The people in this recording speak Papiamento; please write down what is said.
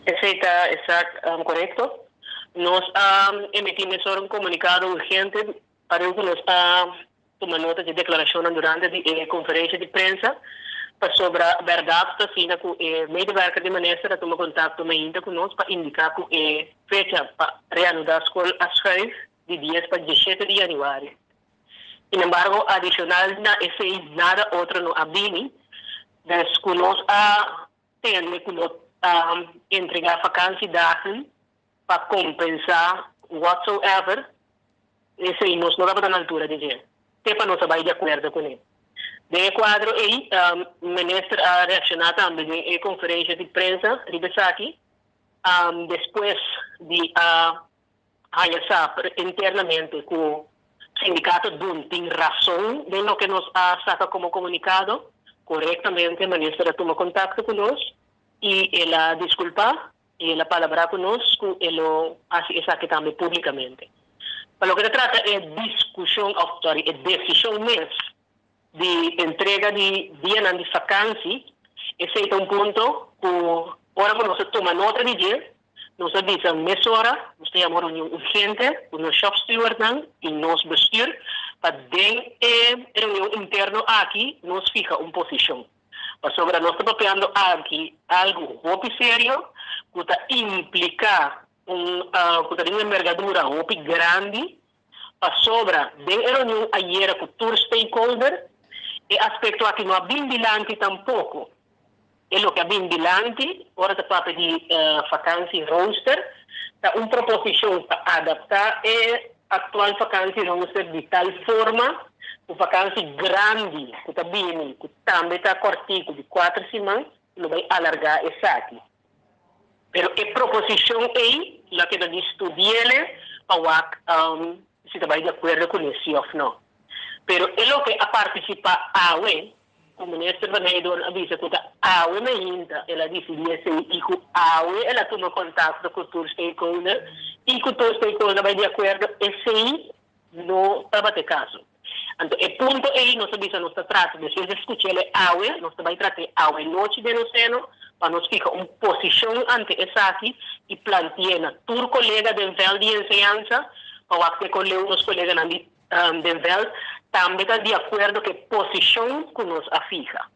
Esei ta exact korekto. Nos a emití mesora un komunikado urgente pasobra ku nos a tuma nota di e deklarashonnan durante di e konferensha di prensa pasobra bèrdat ta asina ku e medewerker di minister a tuma kontakto mainta ku nos pa indiká ku e fecha pa reanudá skol a schuif di dies pa dieshete di yanüari. Sinembargo adishonal na esei nada otro no a bini, dus ku nos a tende ku lo ta entregá vakantiedagen pa kompensá whatsoever, esei nos no tabata na altura di dje, te pa nos a bai di akuerdo kuné. Den e kuadro ei, minister a reakshoná tambe den e konferensha di prensa riba esaki, despues di a haña sa internamente ku sindikato dun tin rason den loke nos a saka komo komunikado. Korektamente minister a tuma kontakto ku nos i el a diskulpá i el a palabrá ku nos ku e lo hasi esaki tambe públikamente. Pa loke ta trata e diskushon òf sòri e desishon mes di entrega di dianan di fakansi, esei ta un punto ku ora ku nos a tuma nota di dje, nos a bisa mesora, nos ta yama un reunion urgente ku nos shopstewardnan i nos bestuur pa den e reunion interno aki nos fiha un posishon. Pasobra nos ta papiando aki algu hopi serio ku ta impliká un ku ta den un embergadura hopi grandi. Pasobra den e reunion ayera ku tur stakeholder e aspekto aki no a bin dilanti tampoko. E loke a bin dilanti ora ta papia di vakantie rooster ta un proposishon pa adaptá e aktual vakantie rooster di tal forma ku vakantie grandi ku ta bini ku tambe ta kòrtiku di kuater siman lo bai alargá esaki. Pero e proposicion ey lo a keda di studiele pa wak si ta bay di acuerdo cune si of no. Pero e loke a participa awe, cu Minister Van Heydoorn a bisa cu ta awe mainta el a dicidi esey y cu awe el a tuma contacto cu tur stakeholder y cu tur stakeholder a bay di acuerdo, esey no tabata e caso. Anto e punto ei nos a bisa nos ta trata despues di skuch'el awe, nos ta bai trat'é awe nochi den nos seno pa nos fiha un posishon ante esaki i planti'é na tur kolega den vèlt di enseñansa pa wak te kon leu nos koleganan di den vèlt tambe ta di akuerdo ku e posishon ku nos a fiha.